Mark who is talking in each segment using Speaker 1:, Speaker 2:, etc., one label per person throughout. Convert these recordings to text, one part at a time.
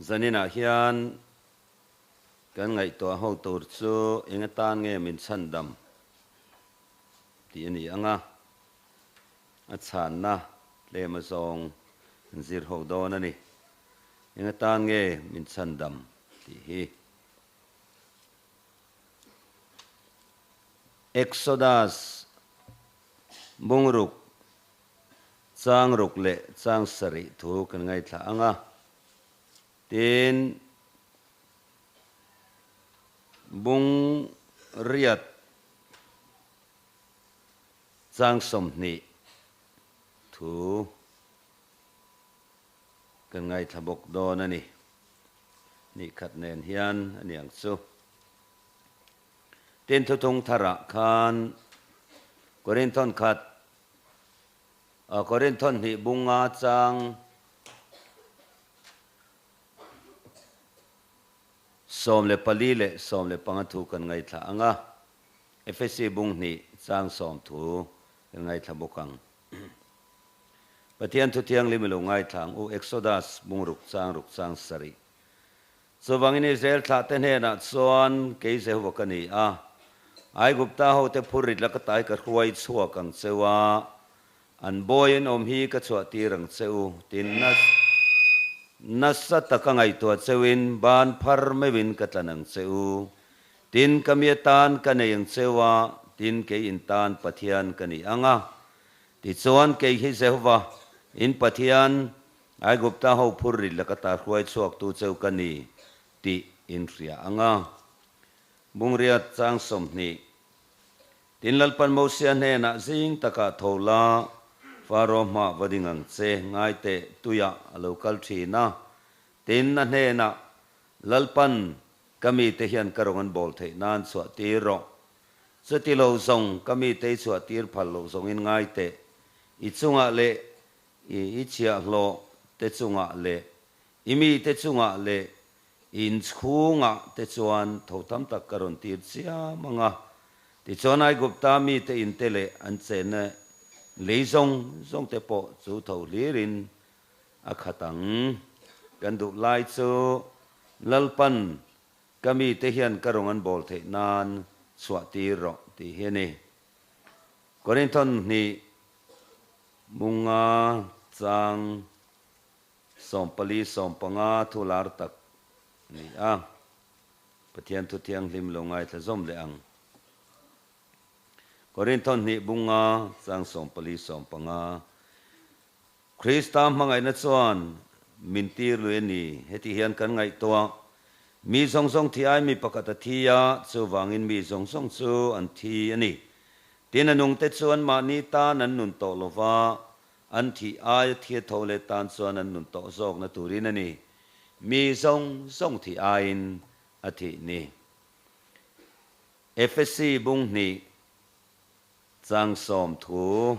Speaker 1: Zaninah hian kan ngaihtuah ho tur chu eng atan nge min chhandam tih a ni ang a, a chhanna tlem azawng kan zir ho dawn a ni. Eng atan nge min chhandam tih hi. Exodus bungruk chang ruk leh chang sarih thu kan ngaithla ang a, tin bung riat chang 20 thu kan ngaithla bawk dawn a ni. Ni khat nen hian a ni ang chu. Tin thuthung tharah khan Korinthon khat Korinthon hnih bunga chang 14 leh 15 thu kan ngaithla ang a, Efesi bung hnih chang 10 thu kan ngaithla bawk ang. Pathian thu thianghlim i lo ngaithla ang u, Exodus bung ruk chang ruk chang 7. Chuvangin Israel thlahte hnenah chuan kei Jehova ka ni a, Aigupta hote phurrit la ka tai ka hruai chhuak ang che u a, an bawi an awm hi ka chhuah tir ang che u, tin nasa taka ngaihtuah cheuin ban phar meuhin ka tlan ang che u, tin ka mi atan ka nei ang che u a, tin kei in tan Pathian ka ni ang a. Tichuan kei hi Jehova, in Pathian, Aigupta ho phur rit laka ta hruai chhuaktu cheu ka ni tih in hria ang a. Bungriat chang 20. Tin Lalpan Mosia hnenah zing takah tho la, Faro hmah va ding ang che, ngai teh tuiah a lo kal thin a. Tin a hnenah, Lalpan, ka mite hian ka rawng an bawl theih nan chhuah tir rawh. Chuti lo zawng ka mite i chhuah tir phal loh zawngin ngai teh, i chungah leh I chhiahhlawh te chungah leh i mite chungah leh i inchhungah te chuan tho tam tak ka rawn tir chiam ang a. Tichuan Aigupta mite inte leh an chenna lei zawng zawng te pawh chu tho hlirin a khat ang. Kan duh lai chu Lalpan ka mite hian ka rawng an bawl theih nan chhuah tir rawh tih hi a ni. Korinthon hnih Munga chang 14 15 thu lar tak a ni a, Pathian thu thianghlim lo ngaithla zawm leh ang. Korinthon hnih bunga chang 14 15 Krista hmangaihna chuan min tir lui a ni, heti hian kan ngaihtuah, Mi zawng zawng thi ai mi pakhat a thi a, chuvangin mi zawng zawng chu an thi a ni. Tin a nungte chuan mahni tan an nun tawh lo va, an thih aia thia tho leh tan chuan an nun tawh zawkna turin a ni. Mi zawng zawng thih aiin a thih ni. Efesi bung hnih chang 10 thu.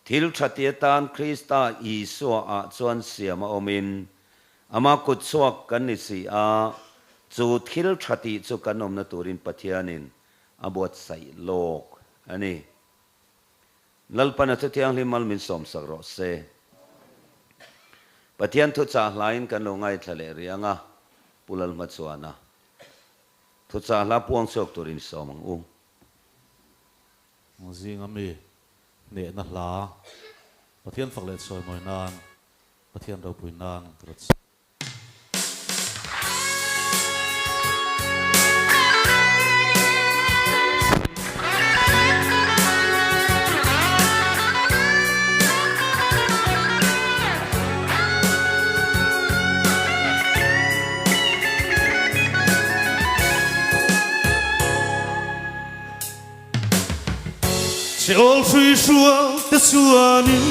Speaker 1: Thil tha ti atan Krista Isua ah chuan siam a awmin, ama kut chhuak kan ni si a, chu thil tha tih chu kan awmna turin Pathianin a buatsaih lawk a ni. Lalpan a Thuthianghlim mal min sawmsak rawh se. Pathian thuchah hlain kan lo ngaithla leh rih ang a, Pu Lalhmachhuana thuchah hla puang chhuak turin sawm ang u.
Speaker 2: Zinga mi hnehna hla Pathian fak leh sawi mawi nan Pathian ropui nan ka rawt sa. Sheol hrui hrual te chuanin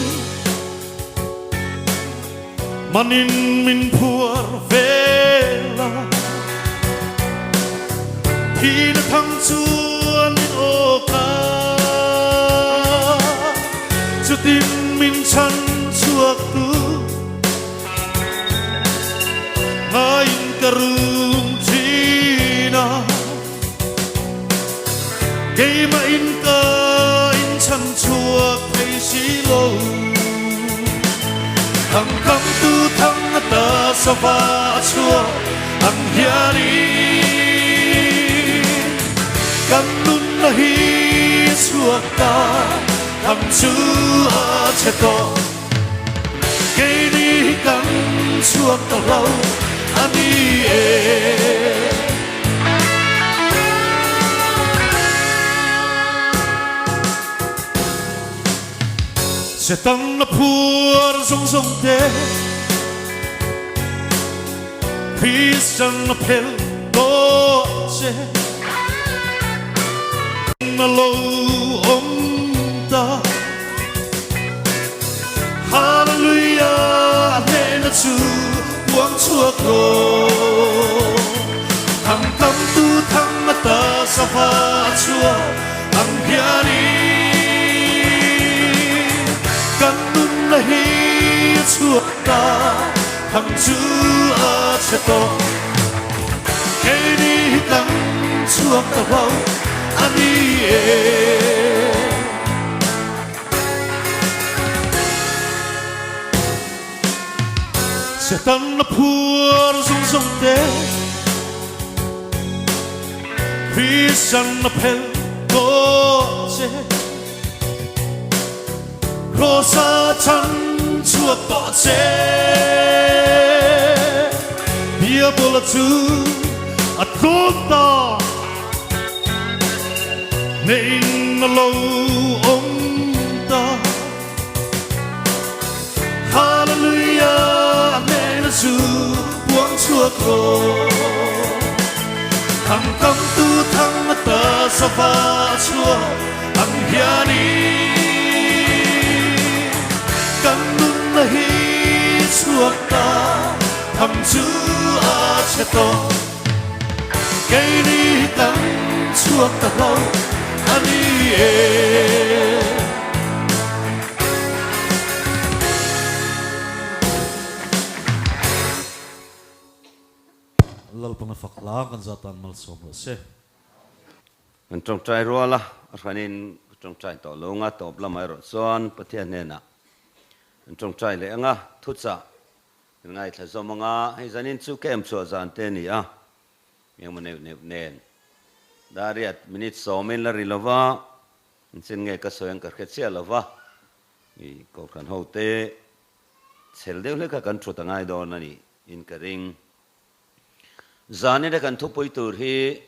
Speaker 2: manin min phuar vel a, thina thang chuan in awk a, chutin min chhan chhuak tu ngaiin ka rum thin a. Keimah in ka in chhan chhuak thei si lo. Thang kam tu thang a ta
Speaker 3: sava chhuak ang hianin kan nunna hi chhuak ta thang chu a che tawh. Keini hi kan chhuak ta hlo a ni e. Setan a phuar zawng zawng te, Kristian a phel tawh che. Na lo awm ta. Hallelujah hnehna chu puang chhuak rawh. Thang tam tu thang ata sava chhuak ang hianin kan nunna hi chhuak ta thang chu a chhe tawh. Keini hi kan chhuak ta hlo a ni e. Satan a phuar zawng zawng te, Kristian a phel tawh che. Kraws a chan chhuak tawh che. Diabola chu a tlawn ta. Hnein a lo awm ta. Hallelujah hnehna chu puang chhuak rawh. Thang tam tu thang ata sava chhuak ang hianin kan nunna hi chhuak ta thang chu a chhe tawh. Keini hi kan chhuak ta hlo a ni e.
Speaker 2: Lalpana fak hla kan zatan malsawm rawh se.
Speaker 1: Kan tawngtai rual a, a hranin ka tawngtai tawh lo anga tawp lamah erawh chuan Pathian hnenah kan tawngtai leh anga thuchah Kan ngaithla zawm anga, hei zanin chu ka em chhuah zan te a ni a, engemaw neuh neuh nen. Dariat minute sawmin la ri lova, engchen nge ka sawi ang ka hre chiah lova, i Kohhran ho te chhel deuh hlek kha kan thut a ngai dawn a ni in ka ring. Zanina kan thupui tur hi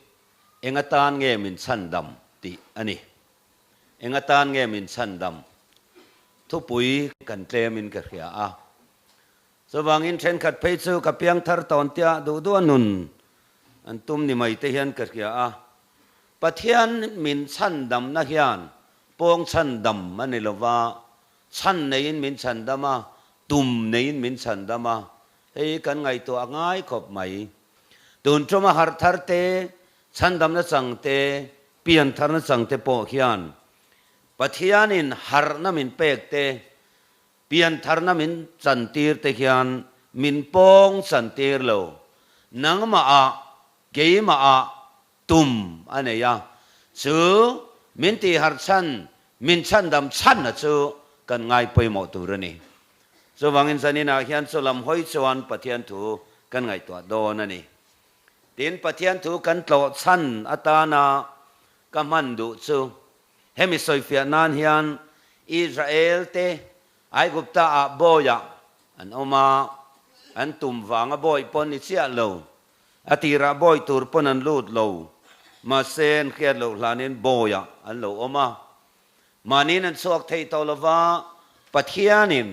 Speaker 1: eng atan nge min chhandam tih a ni. Eng atan nge min chhandam? Thupui kan tlem in ka hria a. Chuvangin thenkhat phei chu ka piangthar tawn tia duh duh a nun an tum ni mai te hian ka hria a. Pathian min chhandamna hian pawng chhandam a ni lova, chhan neiin min chhandam a, tum neiin min chhandam a, hei kan ngaihtuah a ngai khawp mai. Tun tuma harh thar te, chhandamna chang te, piantharna chang te pawh hian Pathianin harhna min pek te, Piantharna min chantir te hian min pawng chantir lo. Nangmah ah, keimah ah tum a nei a. Chu min tihharh chhan, min chhandam chhanna chu kan ngai pawimawh tur a ni. Chuvangin zaninah hian chu lam hawi chuan Pathian thu kan ngaihtuah dawn a ni. Tin, Pathian thu kan tlawh chhan atana ka hman duh chu Hemi sawifiah nan hian Israel te Aigupta ah bawiah an awm a, an tum vanga bawi pawn ni chiah lo. A tirah bawi tur pawn an lut lo, mahse an hriat loh hlanin bawiah an lo awm a. Mahniin an chhuak thei tawh lova, Pathianin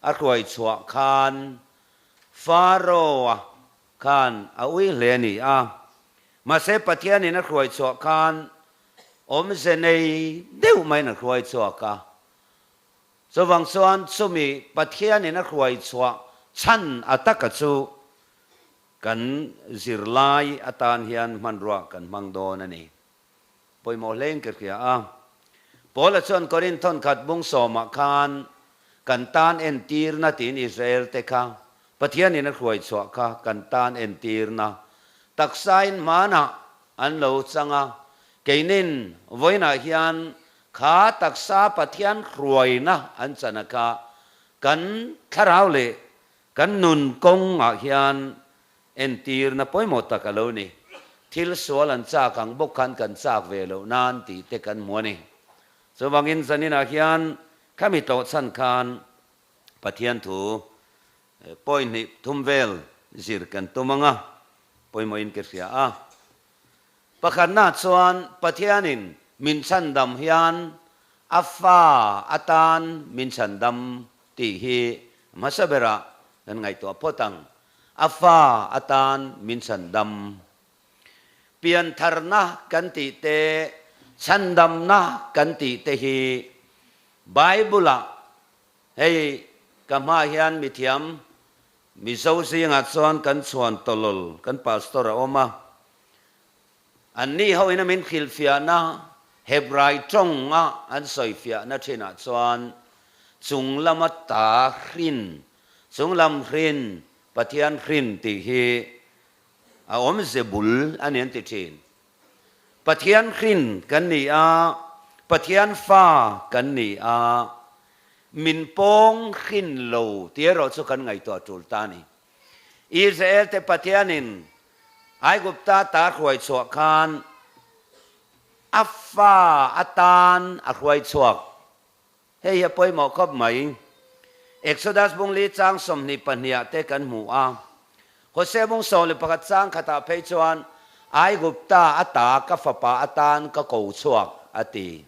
Speaker 1: a hruai chhuah khan Pharaoh-a khan a ui hle a ni a. Mahse Pathianin a hruai chhuah khan Awmze nei deuh maiin a hruai chhuak a. Chuvang chuan chumi Pathianin a hruai chhuah chhan a taka chu kan zirlai atan hian hmanrua kan hmang dawn a ni. Pawimawh hlein ka hria a. Paula chuan Korinth thawnkhat bung sawmah khan kan tan entirna tiin Israel te kha Pathianin a hruai chhuah kha kan tan entirna taksain hmanah An lo chang a, keinin vawiinah hian kha taksa Pathian hruaina an chan a kha kan thlarau leh Kan nun kawng ah hian entirna pawimawh tak a lo ni. Thil sual an chak ang bawk khan kan chak ve loh nan tih te kan hmu a ni. Chuvangin zaninah hian khami tlawhchhan khan Pathian thu pawi hnih thum vel zir kan tum ang a, pawimawhin ka hria a. Pakhatna chuan Pathianin min chhandam hian a fa atan min chhandam tih hi hmasa berah kan ngaihtuah phawt ang. A fa atan min chhandam. Piantharna kan tih te, chhandamna kan tih te hi Bible-ah hei ka hmaah hian mithiam Mizo zingah chuan kan chhuan tawlawl kan pastor a awm a. Anni hoin a min hrilhfiahna Hebrai tawnga an sawifiahna thinah chuan chung lama ta hrin, chung lam hrin, Pathian hrin tih hi a awmze bul a ni an ti thin. Pathian hrin kan ni a, Pathian fa kan ni a, min pawng hrin lo tih erawh chu kan ngaihtuah tul ta a ni. Israel te Pathianin Aigupta ta hruai chhuah khan a fa atan a hruai chhuak. Hei hi a pawimawh khawp mai. Exodus bung li chang 22 ah te kan hmu a. Hosea bung 11 chang khatah phei chuan Aigupta ata ka fapa atan ka ko chhuak a ti.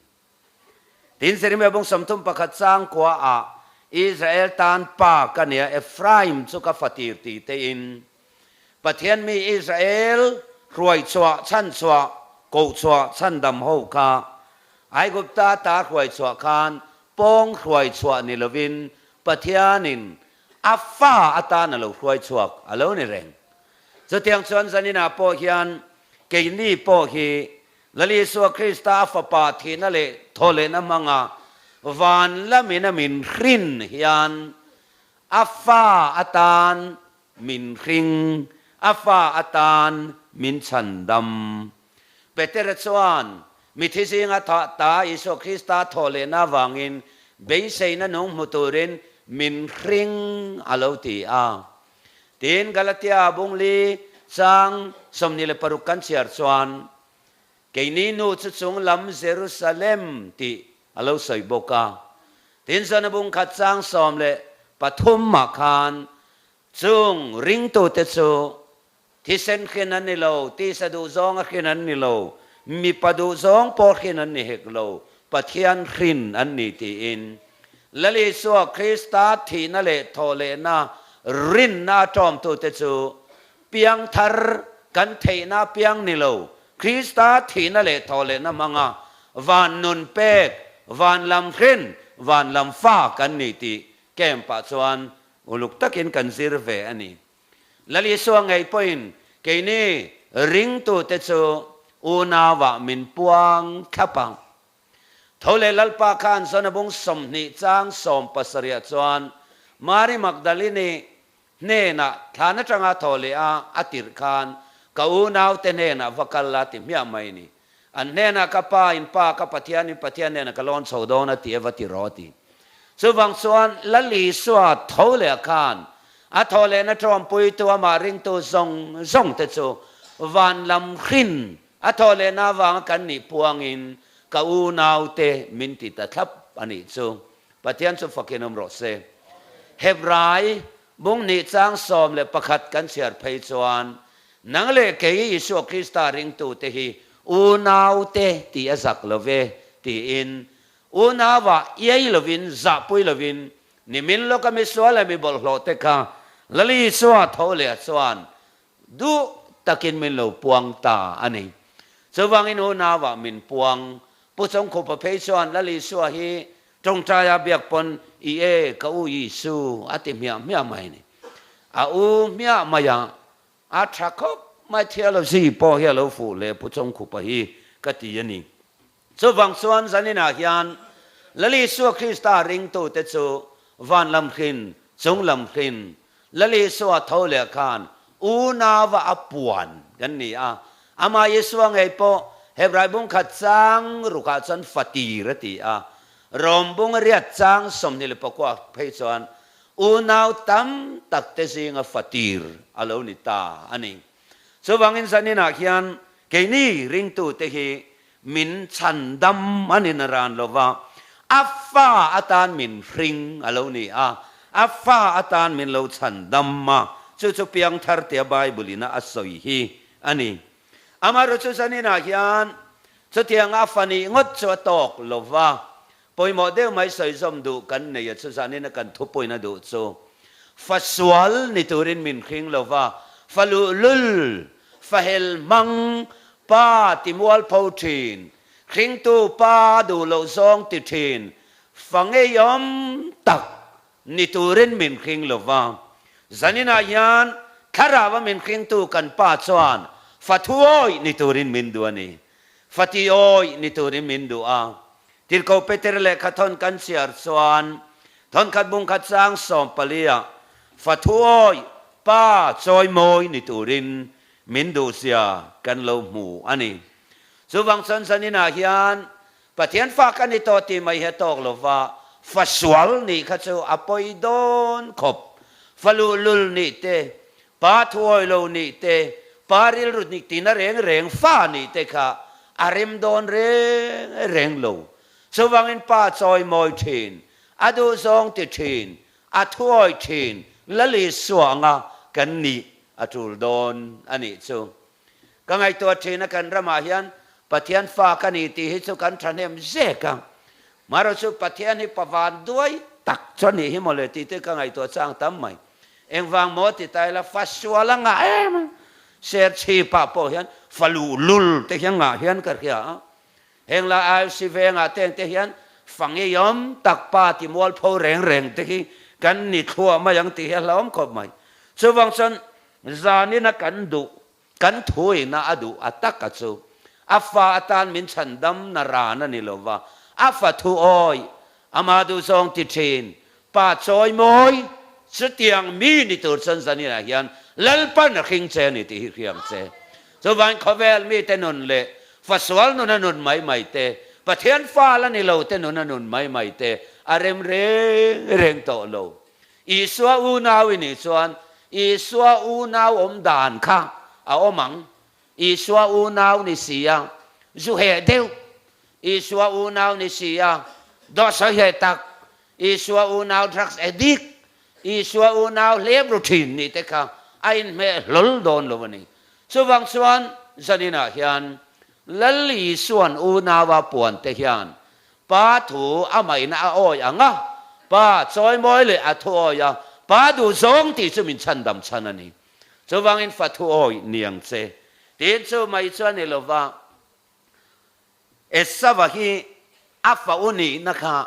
Speaker 1: Tin Jeremia bung 31 chang kua ah Israel tan pa ka nia Ephraim chu ka fatir ti tein Pathian mi Israel hruai chhuah chhan chhuah koh chhuah chhandam ho kha Aigupta ta hruai chhuah khan pawng hruai chhuah ni lovin Pathianin a fa atan a lo hruai chhuak a lo ni reng. Chutiang chuan zaninah pawh hian keini pawh hi Lal Isua Krista a Fapa thihna leh thawhlehna hmanga van lamin a min hrin hian a fa atan Min hring, a fa atan min chhandam. Petera chuan, Mithi zinga thah ta Isua Krista thawh lehna avangin beiseina nung hmu turin min hring a lo ti a. Tin, Galatia bungli chang 26 kan chhiar chuan, Keini nu chu chung lam Jerusalem tih a lo sawi bawk a. Tin chuan a bung khat chang 13 mah khan chung ringtute chu thisen hrin an ni lo, tisa duhzawng a hrin an ni lo, mipa duhzawng pawh hrin an ni hek lo, Pathian hrin an ni tiin Lal Isua Krista thihna leh thawhlehna rinna a tawmtute chu Piangthar kan theihna piang ni lo, Krista thihna leh thawhlehna hmanga van nun pek, van lam hrin, van lam fa kan ni tih camp-ah chuan uluk takin kan zir ve a ni. Lal Isua ngei pawhin keini ringtute chu unauah min puang thlap ang. Tho leh Lalpa khan Zawnabung 20 chang 17 chuan Mari Magdalini hnenah thlan atanga thaw leh a a tirh khan ka unaute hnenah va kal la ti hmiah mai ni. An hnenah ka pa in pa, ka Pathian in Pathian hnenah ka lawn chho dawn a ti e va ti rawh a ti. Chuvang chuan Lal Isua tho leh khan a thaw lehna tawmpuitu amah ringtu zawng zawng te chu van lam hrin a thaw lehna avanga kan nih puangin ka unaute min ti ta thlap a nih chu. Pathian chu fakin awm rawh se. Hebrai bung hnih chang 11 kan chhiar phei chuan, Nang leh kei Isua Krista ringtute hi unaute tih a zak lo ve, tiin unauah iai lovin, zahpui lovin, nimin lawka misual leh mi bawlhhlawhte kha Lal Isua tho leh chuan Duh takin min lo puang ta a ni. Chuvangin unauah min puang. Pu Chawngkhupa phei chuan Lal Isua hi tawngtaia biak pawn i e ka u Isu a ti hmiah hmiah mai a ni. A u hmiah mai a, a tha khawp mai theology pawh hi a lo fuh hle Pu Chawngkhupa hi ka ti a ni. Chuvang chuan zaninah hian Lal Isua Krista ringtute chu van lam hrin, chung lam hrin, Lal Isua tho leh khan unauva a puan kan ni a. Amah Isua ngei pawh Hebrai bung khat chang rukah chuan fatir a ti a. Rom bung riat chang 29 phei chuan. Unau tam tak te zinga fatir a lo ni ta a ni. Chuvangin zaninah hian keini ringtute hi min chhandam a ni na ran lo va, a fa atan min hring a lo ni a, a fa atan min lo chhandam a, chu chu piangthar tia Bible ina a sawi hi a ni. Amaherawhchu zaninah hian chutianga a fa nih ngawt chu a tawk lo va, Pawimawh deuh mai sawi zawm duh kan nei a chu zanin a kan thupuina duh chu fa sual ni turin min hring lo va, fa luhlul, fa hel hmang, pa ti mualpho thin, hringtu pa duh loh zawng ti thin, fa ngeiawm tak ni turin min hring lo va. Zaninah hian thlarau a min hringtu kan pa chuan fa thuawi ni turin min duh a ni. Fa tiawi ni turin min duh a. Tirhkoh Peter lehkha thawn kan chhiar chuan thawnkhat bungkhat chang 14 ah fa thuawi pa chawimawi ni turin min duhzia kan lo hmu a ni. Chuvang chuan zaninah hian Pathian fa ka ni tawh tih mai hi a tawk lo va, fa sual nih kha chu a pawi dawn khawp. Fa luhlul nih te, pa thuawi lo nih te, pa rilru nih tina reng reng fa nih te kha a rem dawn reng reng lo. Chuvangin pa chawimawi thin, a duhzawng ti thin, a thuawi thin, Lali suanga kan nih a tul dawn a nih chu. Ka ngaihtuah thin a kan ramah hian Pathian fa ka ni tih hi chu kan thahnem zek a. Marawh chu Pathian hi pavan duai tak chu a nih hi mawle tih te ka ngaihtuah chang tam mai. Engvang maw ti ta ila fa sual a ngah em a, ser chhipah pawh hian fa luhlul te hian ngah hian ka hria a. Heng lai IOC vengah te engte hian fa ngeiawm tak pa ti mualpho reng reng te hi kan ni thluah mai ang tih hi a hlauhawm khawp mai. Chuvang chuan Zanina kan duh, kan thuina a duh a tak a chu. A fa atan min chhandam na ran a ni lo va, a fa thu awi, ama duhzawng ti thin, pa chawi mawi, chutiang mi ni tur chuan zaninah hian Lalpan a hring che a ni tih hi hriang che. Chuvain khawvel mite nun leh fa sual nun a nun mai mai te, Pathian fa la ni lo te nun a nun mai mai te a rem reng reng tawh lo. Isua unau i nih chuan Isua unau awm dan kha a awm ang. Isua unau ni si a, zu heh deuh. Isua unau ni si a, dawhsawi heh tak. Isua unau drugs addict. Isua unau hlep ru thin nih te kha a inhmeh hlawl dawn lo a ni. Chuvang chuan zaninah hian Lal Isuan unaua puan te hian Pa thu a maina a awi ang a, Pa chawimawi leh a thu awi a, Pa duh zawng tih chu min chhandam chhan a ni. Chuvangin fa thu awi ni ang che. Tiin chu mai chu a ni lo va, Esava hi a fa u nihna kha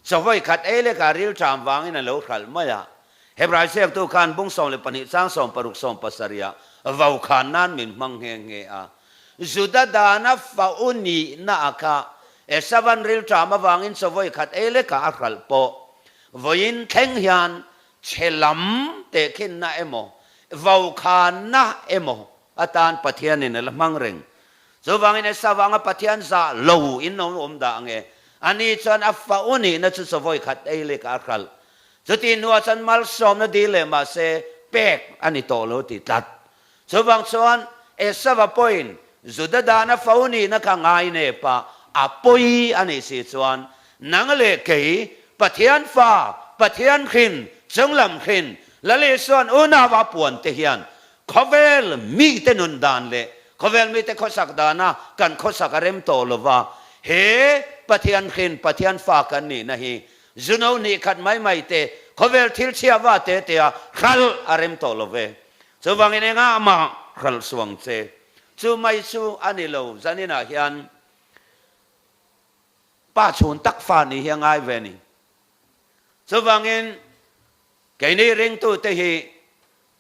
Speaker 1: chawawi khat ei leh kha rilṭam vangin a lo hralh mai a. Hebrai ziaktu khan bung 12 chang 60 17 ah vokhan nan min hmang nghe nghe a. Juda dana fa u nihna a kha Esavan rilṭam avangin chawawi khat ei lekah a hralh pawh vawiin thleng hian chhe lam tehkhinna emaw, vokhanna emaw atan Pathianin a la hmang reng. Chuvangin Esau anga Pathian zah lo in lo awm dah ange. Ani chuan a fa u nihna chu chawawi khat ei lekah a hralh. Chuti hnuah chuan malsawmna dil leh mahse pek a ni tawh lo ti tlat. Chuvang chuan Esava pawhin Juda dana fo nihna kha ngai nep a, a pawi a nih si chuan nang leh kei Pathian fa, Pathian hrin, chunglam hrin, Lal Isua'n unau a puan te hian khawvel mite nun dan leh khawvel mite khawsak dana kan khawsak a rem tawh lo va, he Pathian hrin, Pathian fa kan nihna hi Zuno hnih khat mai mai te khawvel thil chhia va te tea hralh a rem tawh lo ve. Chuvangin engah mah hralh suang che. Chu mai chu a ni lo, zaninah hian pa chhun tak fa ni hi a ngai ve a ni. Chuvangin keini ringtute hi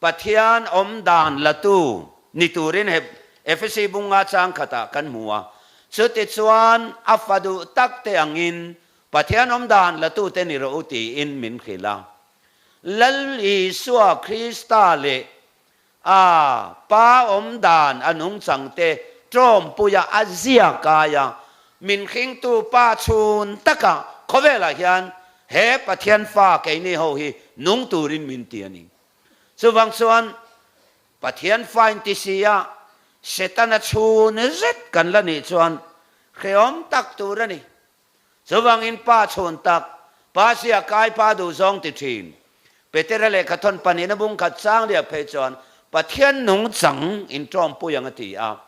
Speaker 1: Pathian awm dan latu ni turin he Efesi bunga chang khatah kan hmu a. Chutichuan a fa duh tak te angin Pathian awm dan latute ni rawh u tiin min hrilh a. Lal Isua Krista leh a Pa awm dan a nungchang te ṭawmpuia a zia kai a, min hringtu Pa chhun taka khawvelah hian he Pathian fa keini ho hi nung turin min ti a ni. Chuvang chuan Pathian fa in ti si a, Setana chhun zet kan la nih chuan hrehawm tak tur a ni. Chuvangin pa chhun tak, pa sia kai pa duh zawng ti thin. Petera lehkha thawn pahnihna bung khat chang liah phei chuan Pathian nungchang in tawmpui ang a ti a.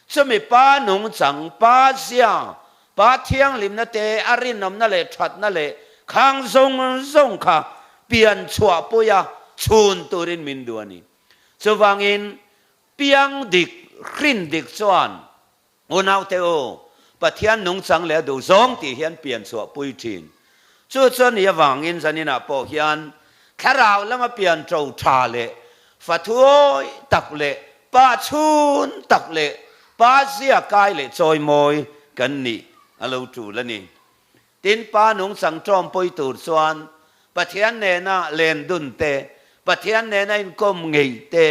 Speaker 1: Chumi pa nungchang, pa zia, pa thianghlimna te, a rinawmna leh thatna leh khang zawng zawng kha pian chhuahpui a chhun turin min duh a ni. Chuvangin piang dik, hrin dik chuan Unaute u, Pathian nungchang leh a duh zawng tih hian pian chhuah pui thin. Chu chuan i avangin zaninah pawh hian thlarau lama pian ṭo ṭha leh fathuawi tak leh pa chhun tak leh pa zia kai leh chawimawi kan nih a lo ṭul a ni. Tin, pa nungchang ṭawmpui tur chuan Pathian nena len dun te, Pathian nena inkawm ngei te,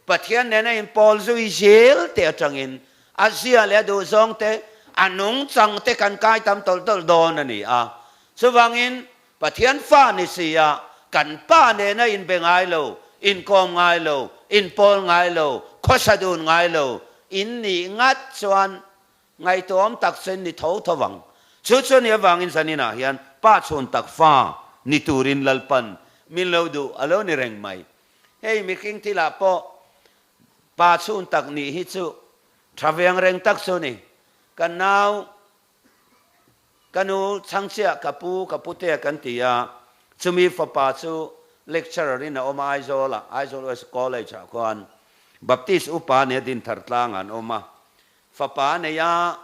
Speaker 1: Pathian nena inpawl zui zel te atangin a zia leh a duhzawng te, a nungchang te kan kai tam tawlh tawlh dawn a ni a. Chuvangin, Pathian fa ni si a, kan pa nena inbe ngai lo, inkawm ngai lo, inpawl ngai lo, khawsa dun ngai lo, in nih ngat chuan Ngaihtuahawm tak chu in ni tho tho vang. Chu chu ni avangin zaninah hian pa chhun tak fa ni turin Lalpan min lo duh a lo ni reng mai. Hei mihring thilah pawh pa chhun tak nih hi chu tha veng reng tak chu ni. Ka nau, ka nu chhangchiah ka pu, ka putea kan ti a, chumi fapa chu lecturer in a awm a Aizawl ah, Aizawl West College ah khuan Baptist upa nia Dinthar tlangah an awm a. Fapa a nei a,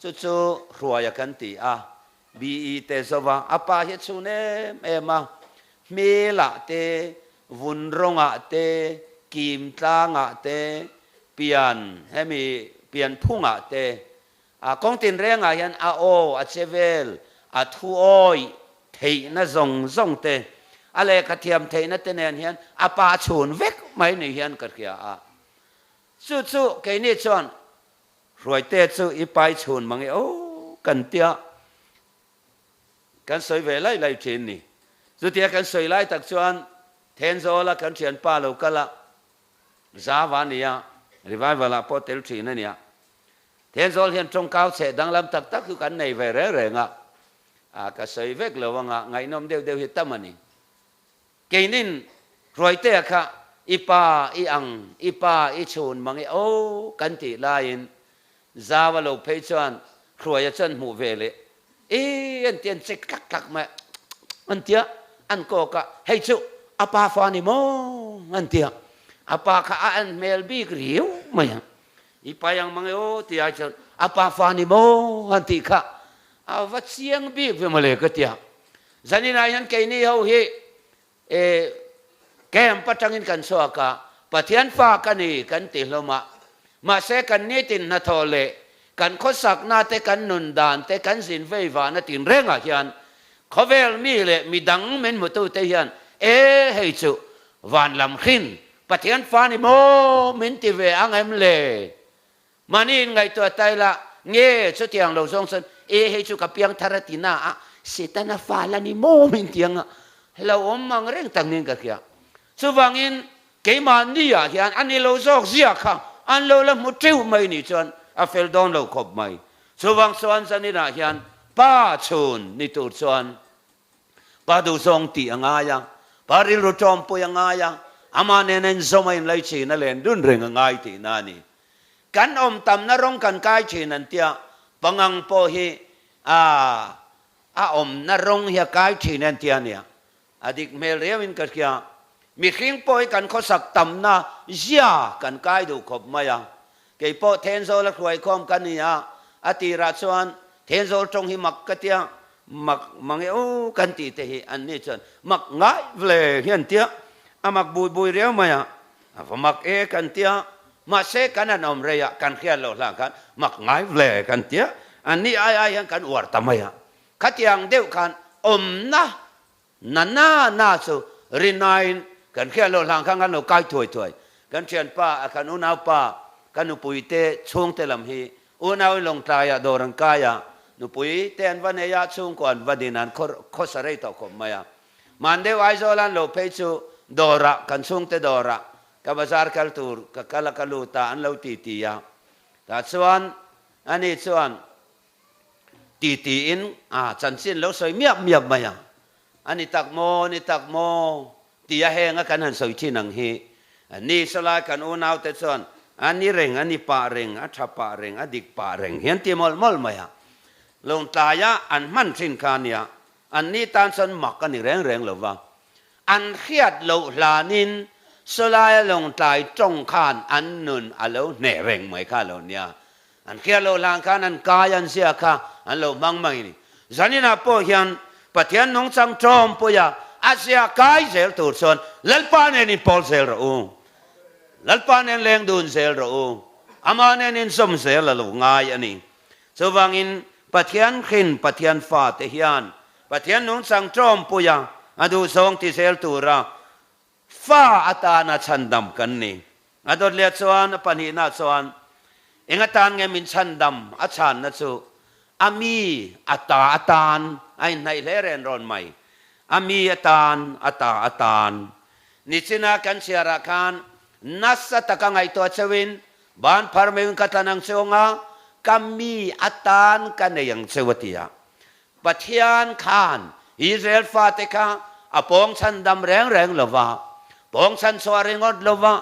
Speaker 1: chu chu Hruaia kan ti a, BE te zova a pa hi a chhun em em a, hmelah te, vun rawngah te, kim tlangah te, pian hemi pian phungah te, a kawng tinrengah hian a aw a che vel, a thu awih theihna zawng zawng te, a lehkha thiam theihna te nen hian a pa a chhun vek mai ni hian ka hria a. Chu chu keini chuan Hruaite chu i pai chhun mang e aw kan tia kan sawi ve lai lai thin ni. Chutia kan sawi lai tak chuan Thenzawla kan thianpa lo kal a, Zava nia, revival ah pawh tel thin a nia. Thenzawl hian tawngkau chheh danglam tak tak chu kan nei ve reng reng a, a ka sawi vek lo anga ngaihnawm deuh deuh hi tam a ni. Keinin Hruaitea kha i pa i ang, i pa i chhun mang e aw kan tih laiin Zau a lo phei chuan Hruaia chuan hmuh ve leh i an ti an chek tlak tlak mai a, an ti a, an kawk a, hei chu a pa fa ni maw an ti a, a pa kha a an hmel bik riau mai a, i pa i ang mang e aw tih ai chuan a pa fa ni maw an tih kha a va chiang bik ve mawle ka ti a. Zaninah hian keini ho hi e camp atangin kan chhuak a, Pathian fa ka ni kan ti hlawm a, mahse kan nitin hnathawh leh kan khawsakna te, kan nun dan te, kan zin vei vahna tinrengah hian khawvel mi leh midang min hmutute hian e hei chu van lam hrin Pathian fa ni maw min ti ve ang em le? Mahni in ngaihtuah ta ila, nge chutiang lo zawng chuan e hei chu ka piang thar a ti na a, Setana fa la ni maw min ti ang a, lo awm ang reng tak niin ka hria. Chuvangin keimahni ah hian a ni lo zawk zia kha an lo la hmu teuh mai nih chuan a fel dawn lo khawp mai. Chuvang chuan zaninah hian pa chhun ni tur chuan Pa duhzawng tih a ngai a, pa rilru tawmpui a ngai a, amah nena inzawm a inlai chin a len dun reng a ngai tihna a ni. Kan awm tamna rawng kan kai thin an tia, pangang pawh hi a a awmna rawng hi a kai thin an tia nia. A dik hmel riauin ka hria. Mihring pawh hi kan khawsak tamna zia kan kai duh khawp mai a. Kei pawh Thenzawl a hruaikhawm ka ni a, a tirah chuan Thenzawl tawng hi mak ka tia, mak mang e aw kan tih te hi an ni chuan mak ngai vle hi an tia, a mak bui bui riau mai a, a va mak e kan tia, mahse kan han awm rei a, kan hriat loh hlan khan mak ngai vle kan tia, an ni ai ai hian kan uar ta mai a, khatiang deuh khan awmna Na na na chu rinain kan hriat loh hlang khan kan lo kai thuai thuai. Kan thianpa, kan unaupa, ka nupui te chhungte lam hi unau in Lawngtlai ah dawr an kai a, nupui te an va nei a, chhungkaw an va din a, an khawsa rei tawh khawp mai a. Man deuh Aizawl an lo phei chu dawrah, kan chhungte dawrah ka bazar kal tur ka kal a ka lut a an lo titi a. Tah chuan ani chuan titi in a chanchin lo sawi miap miap mai a. A ni tak maw, ni tak maw tia henga kan han sawi thin ang hi. Ni sawlai kan unaute chuan a ni reng, a ni pah reng, a tha pah reng, a dik pah reng hian ti mawlh mawlh mai a. Lawngtlaia an hman thin kha nia, an ni tan chuan mak a ni reng reng lo va. An hriat loh hlanin sawlaia lawngtlai tawng khan an nun a lo hneh reng mai kha lo nia. An hriat loh hlan khan an kai an zia kha an lo hmang mai a ni. Zaninah pawh hian Pathian nungchang tawmpuia a zia kai zel tur chuan Lalpa nen inpawl zel rawh u. Lalpa nen leng dun zel rawh u. Amah nen inzawm zel a lo ngai a ni. Chuvangin Pathian hrin Pathian fate hian Pathian nungchang tawmpuia a duhzawng ti zel tura Fa atana chhandam kan ni. A dawt leh chuan a pahnihna chuan eng atan nge min chhandam a chhanna chu a mi a ta atan a inhnaih hle ren rawn mai. A mi atan a ta atan. Nichina kan chhiarah khan nasa taka ngaihtuah cheuhin ban phar meuhin ka tlan ang cheu anga ka mi atan ka nei ang cheu a ti a. Pathian khan Israel fate kha a pawng chhandam reng reng lo va, pawng chhanchhuah ringawt lo va,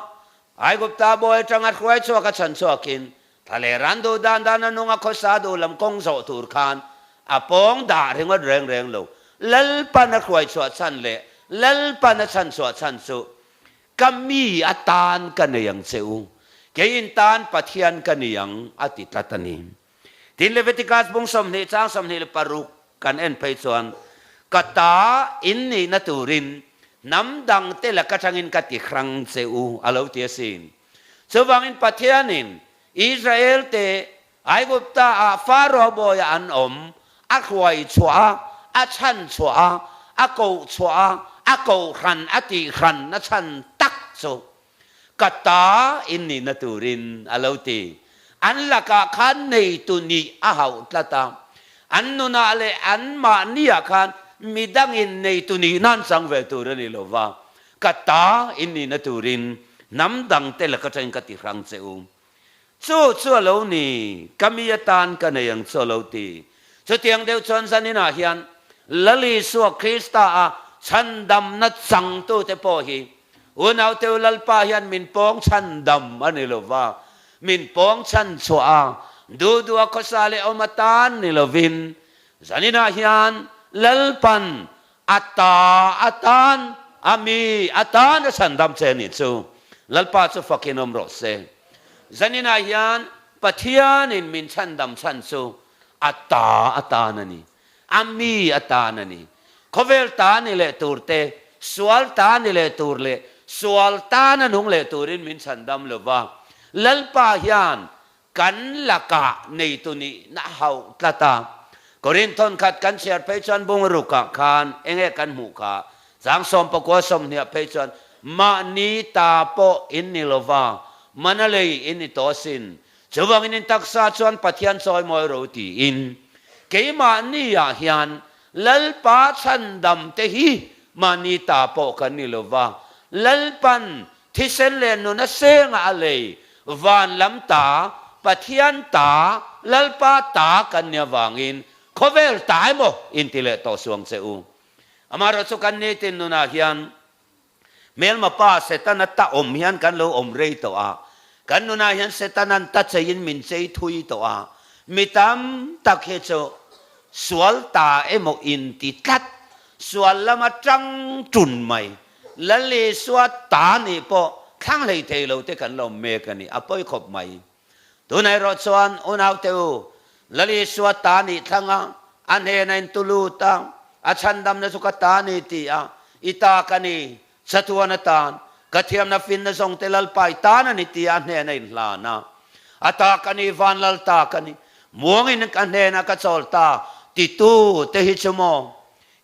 Speaker 1: Aigupta bawi atanga hruai chhuak a chhanchhuakin thla leh ran duh dan dan a nung a khawsa duh lam kawng zawh tur khan a pawng dah ringawt reng reng lo. Lalpan a hruai chhuah chhan leh Lalpan a chhanchhuah chhan chu ka mi atan ka nei ang che u, keiin tan Pathian ka ni ang a ti tlat a ni. Tin, Leviticus bung 20 chang 26 kan en phei chuan, Ka ta in nihna turin hnam dangte laka tangin ka ti hrang che u, a lo ti asin. Chuvangin Pathianin Israelte Aigupta-ah Pharaoh bawia an awm a hruai chhuah a, a chhan chhuah a, a koh chhuah a, a kohhran a tihhran a chhan tak chu Ka ta in nihna turin a lo ti. An lakah khan neitu nih a hauh tlat a. An nunah leh anmahniah khan midangin neitu nihna an chang ve tur a ni lo va. Ka ta in nihna turin hnam dangte laka atangin ka ti hrang che u. Chu chu a lo ni, ka mi atan ka nei ang chu a lo ti. Chutiang deuh chuan zaninah hian Lal Isua Krista a chhandamna changtute pawh hi Unauteu Lalpa hian min pawng chhan dam a ni lova, min pawng chhan chhuah a, duh duh a khawsa leh awm atan ni lovin, zaninah hian Lalpan a ta atan, a mi atan a chhan dam che a nih chu. Lalpa chu fakin awm rawh se. Zaninah hian Pathianin min chhan dam chhan chu a ta atan a ni. A mi atan a ni. Khawvel ta ni leh tur te, sual ta ni leh tur leh sual tana nung leh turin min chhandam lo va. Lalpa hian kan lakah neitu nihna a hauh tlat a. Korinthon khat kan chhiar phei chuan bungrukah khan enge kan hmuh kha? Chang sawmpakua sawmhniah phei chuan mahni ta pawh in ni lo va, mana lei in ni tawh asin. Chuvangin in taksa chuan Pathian chawimawi ro tiin, keimahniah hian Lalpa chhandam te hi mahni ta pawh kan ni lo va, Lalpan thisen leh nuna senga a lei, van lam ta, Pathian ta, Lalpa ta kan ni avangin khawvel ta emaw inti leh tawh suang che u. Amaherawhchu kan nitin nunah hian Hmelma pa Setana ta awm hian kan lo awm rei tawh a, kan nunah hian Setanan ta cheiin min chei thui tawh a, mi tam tak hi chu sual ta emaw inti tlat, sual lama tang tun mai, Lal Isua ta nih pawh thlang hlei thei lo te kan lo awm mek a ni, a pawi khawp mai. Tunah erawh chuan unaute u, Lal Isua ta nih thlang a, a hnena in tu lut a, a chhandamna chu ka ta ni ti a, i ta ka ni, chatuan atan, ka thiamna finna zawngte Lalpa i tan a ni ti a, a hnena in hlan a, a ta ka ni, van Lal ta ka ni, muangin ka hnena ka chawl ta, titu te hi chu maw,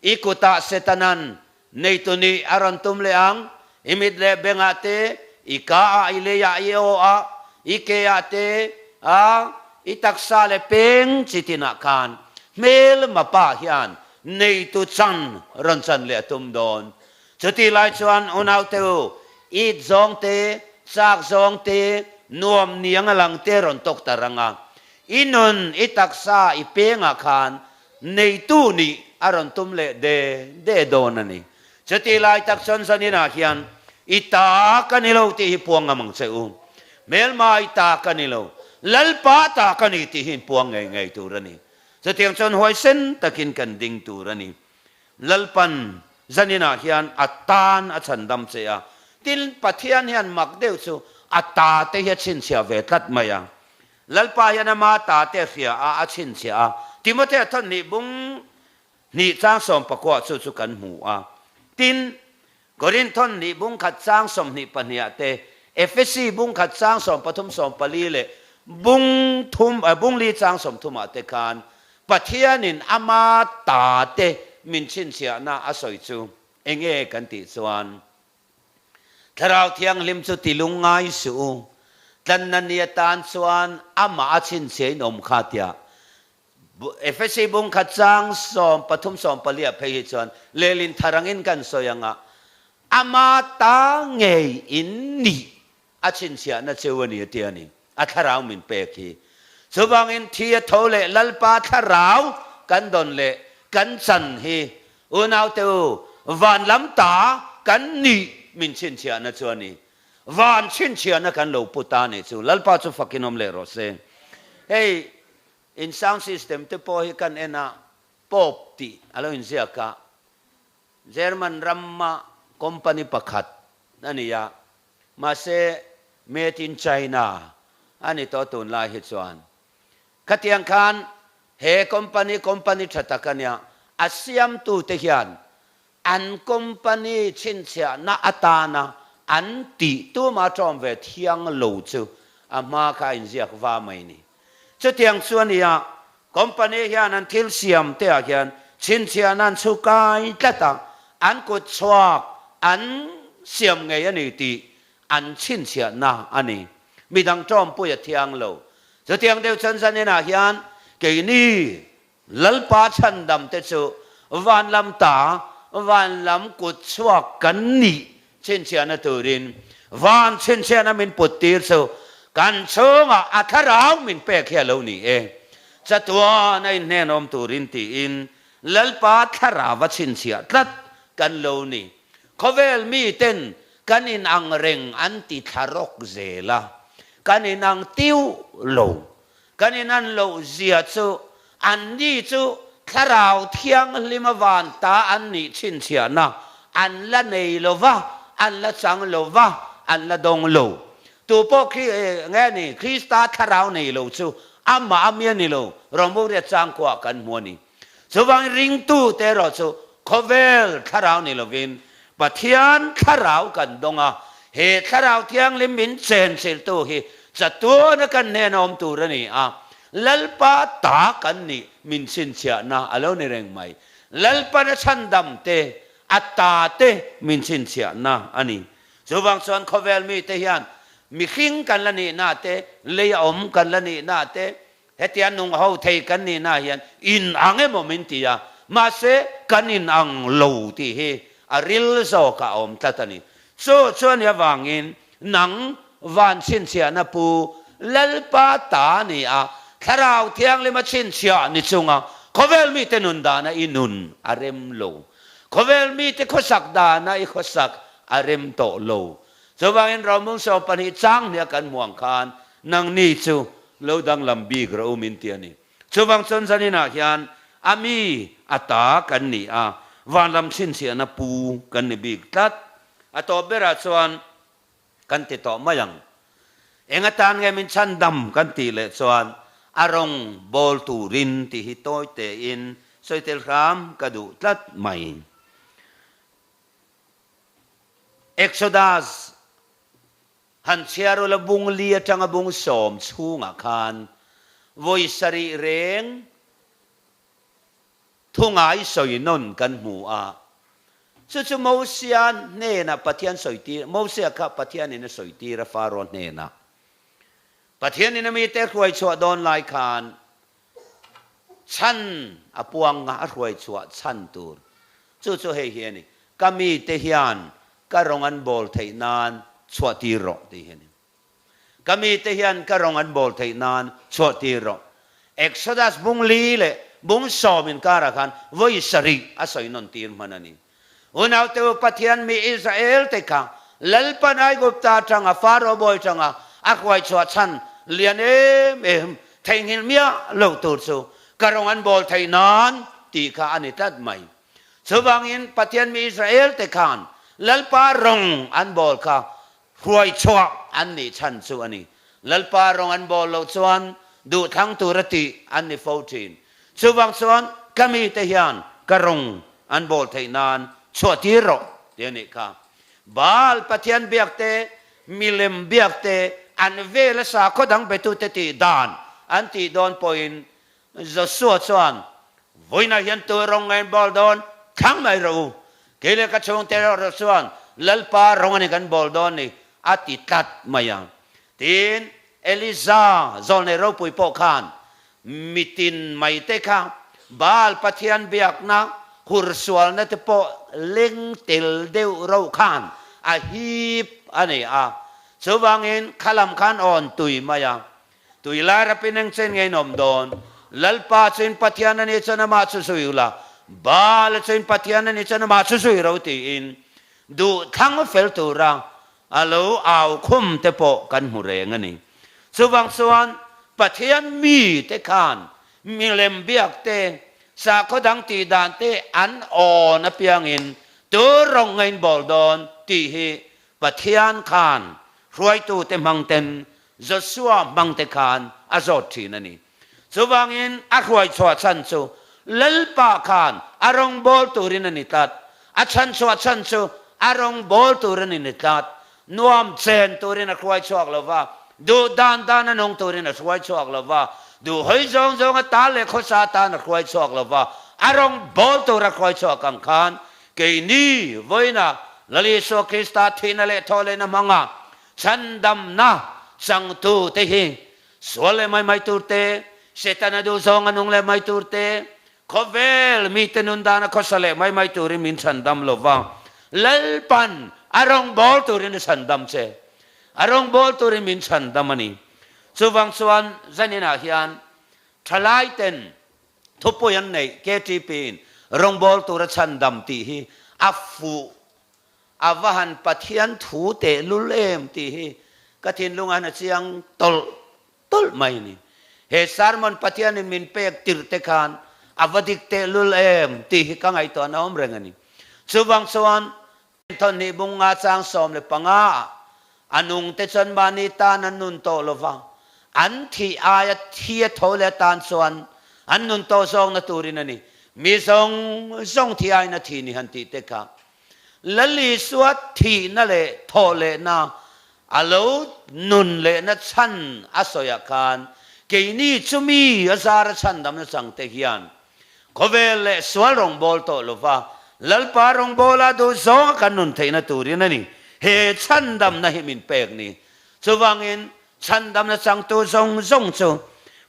Speaker 1: i kutah Setanan Neitu nih a rawn tum leh ang, i mit leh bengah te, i ka ah, i lei ah, i aw ah, i ke ah te, a, i taksa leh peng chi tinah khan hmelma pa hian neitu chan rawn chan leh a tum dawn. Chutih lai chuan unaute u, it zawng te, chak zawng te, nuam niang a lang te rawn tawk ta rang a. I nun, i taksa, i pengah khan neitu nih a rawn tum leh de de dawn a ni. Chutih lai tak chuan zaninah hian i ta ka ni lo tih hi puang ngam ang che u. Hmelma i ta ka ni lo, Lalpa ta ka ni tih hi inpuang ngei ngei tur a ni. Chutiang chuan huaisen takin kan ding tur a ni. Lalpan zaninah hian a tan a chhandam che a, tin Pathian hian mak deuh chu a ta te hi a chhinchhiah ve tlat mai a. Lalpa hian ama ta te a hria a, a chhinchhiah a. Timothea thawnhnih bung hnih chang sawmpakua chu chu kan hmu a. Tin, Korinth thawnhnih bung khat chang 22 ah te, Efesi bung khat chang 13 14 leh bung thum bung li chang 30 ah te khan Pathianin ama ta te min chhinchhiahna a sawi chu enge kan tih chuan Thlarau Thianghlim chu ti lung ngai suh u, tlanna ni atan chuan amah a chhinchhiahin awm kha tia Efesi bung khat chang 13 14 ah phei hi chuan lehlin thar angin kan sawi anga ama ta ngei in nih a chhinchhiahna cheu a ni a ti a ni. A thlarau min pek hi. Chuvangin thi a tho leh Lalpa thlarau kan dawn leh kan chan hi unaute u van lam ta kan nih min chhinchhiahna chu a ni. Van chhinchhiahna kan lo pu ta nih chu Lalpa chu fakin awm leh rawh se. Hei in sound system te pawh hi kan en a Pope tih a lo inziak a, German rama company pakhat a ni a, mahse made in China a ni tawh tunlai hi chuan. Khatiang khan he company company tha tak a nia, a siamtute hian An company chhinchhiahna atana an tih tuma tawm ve thiang lo chu a hma kha a inziak va mai ni. Chutiang chu a nia, company hian an thil siam te ah hian chhinchhiahna an chhu kai tlat a, an kut chhuak an siam ngei a ni tih an chhinchhiahna a ni. Midang tawmpui a thiang lo. Chutiang deuh chuan zaninah hian keini Lalpa chhandam te chu van lam ta, van lam kut chhuak kan nih chhinchhiahna turin van chhinchhiahna min put tir chu kan chhungah a thlarau min pek hi a lo ni e. Chatuan a inhnenawm turin tiin Lalpa thlarau a chhinchhiah tlat kan lo ni. Khawvel miten kan inang reng an ti thla rawk zel a, kan inang tiu lo. Kan inan loh zia chu anni chu Thlarau Thianghlim a van ta an nih chhinchhiahna an la nei lo va, an la chang lo va, an la dawng lo. Tu pawh khi nge ni Krista Thlarau nei lo chu amah a mi a ni lo, Rawngbaw riat changkua kan hmu a ni. Chuvangin ringtute erawh chu khawvel Thlarau ni lovin Pathian Thlarau kan dawng a, he Thlarau Thianghlim min chenchiltu hi chatuana kan hnena awm tur a ni a, Lalpa ta kan nih min chhinchhiahna a lo ni reng mai. Lalpana chhandam te, a ta te min chhinchhiahna a ni. Chuvang chuan khawvel mite hian mihring kan la nihna te, lei a awm kan la nihna te, Hetia nung ho thei kan nih na hian in ang emaw min ti a, mahse kan in ang lo tih hi a ril zawk ah a awm tlat a ni. Chu chu a nih avangin nang van chhinchhiahna pu Lalpa ta a ni a, Thlarau Thianghlima chhinchhiah ni chunga khawvel mite nun dana i nun a rem lo. Khawvel mite khawsak dana i khawsak a rem tawh lo. Chuvangin Romung 12 chang hnia kan hmuh ang khan nangni chu lo danglam bik rawh u min ti a ni. Chuvang chuan zaninah hian a mi a ta kan ni a, vanlam chhinchhiahna pu kan ni bik tlat. A tawp berah chuan kan ti tawh mai ang. Eng atan nge min chhandam kan tih leh chuan a rawng bawl turin tih hi tawi tein sawi tel hram ka duh tlat mai. Exodus han chhiar ula bung li atanga bung sawm chhungah khan vawi sarih reng thungai sawi nawn kan hmu a. Chu chu Mosia hnenah Pathian sawi tir, Mosia kha Pathianin a sawi tir a Faro hnenah. Pathianin a mite hruai chhuah dawn lai khan. Chhan a puang a, a hruai chhuah chhan tur. Chu chu hei hi a ni, Ka mite hian ka rawng an bawl theih nan chhuah tir rawh tih hi a ni. Ka mite hian ka rawng an bawl theih nan chhuah tir rawh. Exodus bung li leh bung sawm inkarah khan vawi sarih a sawi nawn tir hman a ni. Unaute u, Pathian mi Israel te kha Lalpan Aigupta atanga Pharaoh bawi atanga a hruai chhuah chhan lian em em theihnghilh miah lo tur chu ka rawng an bawl theih nan tih kha a ni tlat mai. Chuvangin Pathian mi Israel te khan Lalpa rawng an bawl kha hruai chhuah an nih chhan chu a ni. Lalpa rawng an bawl loh chuan duhthlang tura tih an ni fo thin. Chuvang chuan ka mite hian ka rawng an bawl theih nan chhuah tir rawh ti a nih kha. Baal Pathian biak te, milem biak te, an vela sakhaw dang betute tih dan an tih dawn pawhin Joshua chuan, Vawiinah hian tu rawng nge in bawl dawn? Thlang mai rawh u. Kei leh ka chhungte erawh chuan Lalpa rawng a ni kan bawl dawn ni, a ti tlat mai a. Tin, Eliza zawlnei ropui pawh khan mitin mai te kha Baal Pathian biakna hursualna te pawh leng tel deuh rauh khan a hip a ni a. Chuvangin khalam khan awn tui mai a. Tui lai rapin eng chen nge in awm dawn? Lalpa chu in Pathian a nih chuan amah chu zui ula, Baal chu in Pathian a nih chuan amah chu zui ro tiin duh thlang fel tura a lo au khum te pawh kan hmu reng a ni. Chuvang chuan Pathian mi te khan milem biak te, sakhaw dang tih dan te an awn apiangin tur rawng ngain bawl dawn tih hi Pathian khan hruaitute hmang ten Joshua hmang te khan a zawt thin a ni. Chuvangin a hruai chhuah chhan chu Lalpa khan a rawngbawl turin a ni tlat. A chhan chhuah chhan chu a rawngbawl turin a ni tlat. Nuam chen turin a hruai chhuak lo va, duh dan dan a nung turin a hruai chhuak lo va, duh hawi zawng zawng a ta leh khawsa tan a hruai chhuak lo va, a rawngbawl tur a hruai chhuak ang khan keini vawiinah Lal Isua Krista thihna leh thawhlehna hmanga Chhandamna changtute hi sual leh mai mai tur te, Setana duhzawng a nung leh mai tur te, khawvel mite nun dana khawsa leh mai mai turin min chhandam lo va, Lalpan a rawngbâwl turin a chhandam che. A rawngbâwl turin min chhandam a ni. Chuvang chuan zaninah hian thalaiten thupui an neih KTP-in rawngbâwl tura chhandam tih hi a fuh A va han Pathian thu tehlul em tih hi ka thinlung ah hian a chiang tawlh tawlh mai ni. He sermon Pathianin min pek tirh te khan a va dik tehlul em tih hi ka ngaihtuahna awm reng a ni. Chuvang chuan Thawhnih bung nga chang 15 ah a nung te chuan mahni tan an nun tawh lo va, an thih aia thi a tho leh atan chuan an nun tawh zawkna turin a ni. Mi zawng zawng thi aiin a thi ni han tih te kha Lal Isua thihna leh thawhlehna a lo nun lehna chhan a sawiah khan keini chumi a zara chhandamna changte hian khawvel leh sual rawngbâwl tawh lova Lalpa rawngbâwla duh zawnga kan nun theihna turin a ni he chhandamna hi min pek ni. Chuvangin chhandamna changtu zawng zawng chu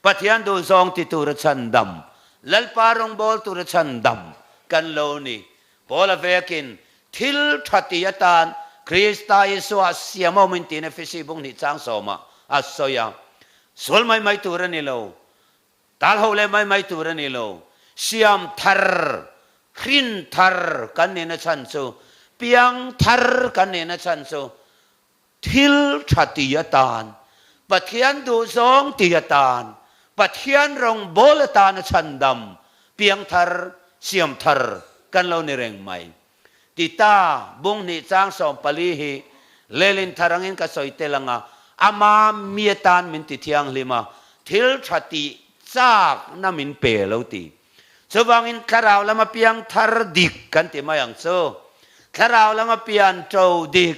Speaker 1: Pathian duh zawng ti tura chhandam, Lalpa rawngbâwl tura chhandam kan lo ni. Paula vekin thil tha ti atan Krista Isua siam awmin tiin Efesi bung hnih chang sawmah a sawi a. Sual mai mai tur a ni lo, tal ho leh mai mai tur a ni lo, siam thar, hrin thar kan nihna chhan chu, piang thar kan nihna chhan chu Thil tha ti atan, Pathian duhzawng ti atan, Pathian rawngbâwl atana chhandam, piangthar, siamthar kan lo ni reng mai. Tita bung hnih chang 14 hi lelin thar angin ka sawi tel ang a, ama mi atan min ti thianghlim a, thil tha tih châkna min pe lo ti. Chuvangin thlarau lama piangthar dik kan ti mai ang chu. Thlarau lama pian ṭo dik,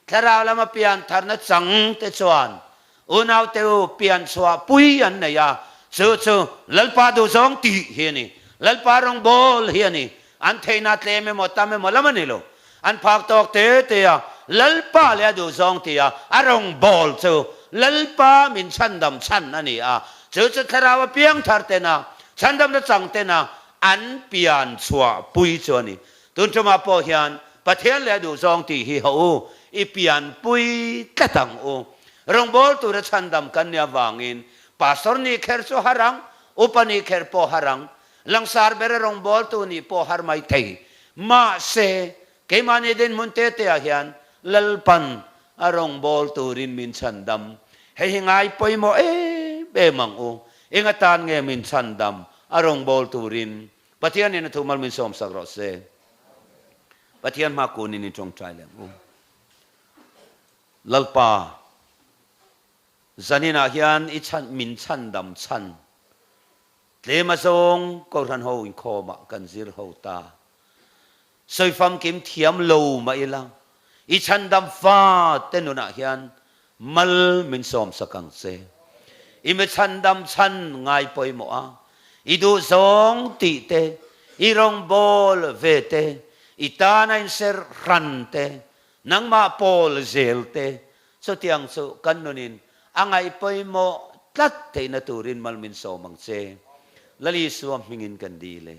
Speaker 1: thlarau lama piantharna chang te chuan unaute u pian chhuah pui an nei a, chu chu Lalpa duhzawng tih hi a ni. Lalpa rawngbâwl hi a ni. An theihna tlem emaw tam emaw lam a ni lo. An phak tawk te te a, Lalpa leh a duhzawng ti a, a rawngbâwl chu Lalpa min chhandam chhan a ni a. Chu chu thlarau a piangthar tena. Chhandamna chang tena an pian chhuah pui chu a ni. Tun tumah pawh hian Pathian leh a duhzawng tih hi haw u, i pian pui tlat ang u. Rawngbâwl tura chhandam kan nih avangin Pastor nih kher chu har ang, Upa nih kher pawh har ang, langsar bera rawngbâwltu nih pawh har mai thei. Mahse, keimahni dinhmun te teah hian Lalpan a rawngbâwl turin min chhandam. Hei hi ngai pawimawh em em ang u. Eng atan nge min chhandam a rawngbâwl turin? Pathianin a thumal min sawmsak rawh se. Pathian hma kunin i tawngtai leh ang u. Lalpa, zaninah hian i chhan, min chhandam chhan. Tlem a zawng Kohhran ho inkhawmah kan zir ho ta. Sawi famkim thiam lo mah ila, i chhandam fa te nunah hian mal min sawmsak ang che. I mi chhandam chhan ngai pawimawh a, i duhzawng tih te, i rawngbâwl ve te, i tana inser hran te, nangmah pawl zel te, chutiang chu kan nunin a ngaih pawimawh tlat theihna turin mal min sawm ang che. Lal Isua hmingin kan dil e.